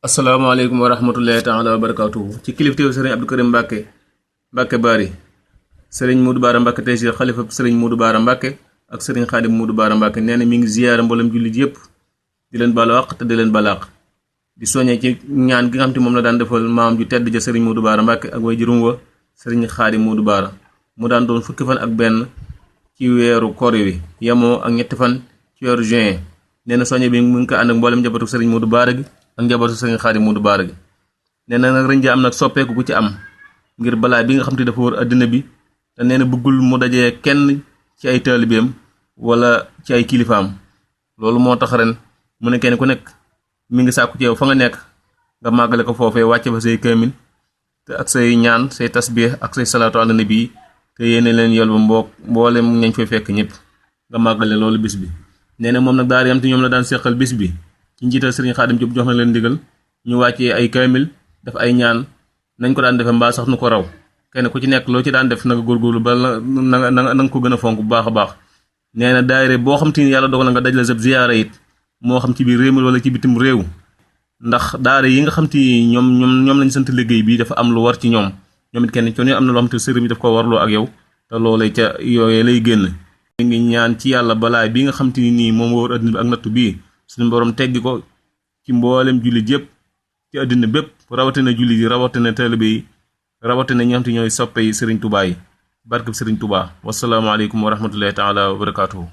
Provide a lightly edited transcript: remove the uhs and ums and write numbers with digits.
asalaamaaleykum wa rahmatullahi taala wa barakaatuhu ci kilifteefu sëriñ Abdou Karim Mbàkke Bari sëriñ Modou Bara Mbàkke Taysiir xalifa sëriñ Modou Bara Mbàkke ak sëriñ Xaadim Modou Bara Mbàkke nee na mi ngi ziyaara mboolem jullit yépp di leen baalu àq te di leen balaax di soññee ci ñaan gi nga xam te moom la daan defal maam ju tedd ja sëriñ Modou Bara Mbàkke ak way juróom wa sëriñ Xaadim Modou Bara mu daan doon fukki fan ak benn ci weeru koor wi yemoo ak ñetti fan ci weeru juin nee na soññe bi mu ngi ko ànd ak mboolem njabootu sëriñ Modou Bara gi ak njabootu sëriñ Xaadim Modou Bara gi nee na nag ren ji am nag soppeeku ku ci am ngir balaa bi nga xam te dafa wër àddina bi te nee na bëggul mu dajee kenn ci ay taalibeem wala ci ay kilifaam loolu moo tax ren mu ne kenn ku nekk mi ngi sàkku ci yow fa nga nekk nga màggale ko foofee wàcce fa say kaamil te ak say ñaan say tasbih ak say salaatu ala nabi te yéene leen yol ba mboolem ñañ fay fekk ñëpp nga màggale loolu bis bi nee na moom nag daara yam te ñoom la daan seqal bis bi ci njiital sëriñ Xaadim Jóob jox na leen ndigal ñu wàccee ay kaamil def ay ñaan nañ ko daan defee mbaa sax nu ko raw kenn ku ci nekk loo ci daan def na nga góorgóorlu ba na nga ko gën a fonk bu baax a baax nee na daayira boo xam te ni yàlla dogal na nga daj la sab ziyaara it moo xam ci biir réew mi wala ci bitim réew ndax daara yi nga xam te ñoom lañ sant liggéey bi dafa am lu war ci ñoom it kenn ci am na loo xam te sëriñ bi daf ko warloo ak yow te loolee ca yooyee lay génn ngi ñaan ci yàlla balaa bi nga xam te ni nii moom wër addina bi ak nattu bii suñu borom teggi ko ci mboolem jullit yëpp ci àddina bépp rawatina jullit yi rawatina taalibe yi rawatina ñi nga xam te ñooy soppe yi Sëriñ Tuubaa yi barkeb Sëriñ Tuubaa wasalaamaaleykum wa rahmatullahi taala wa barakaatuhu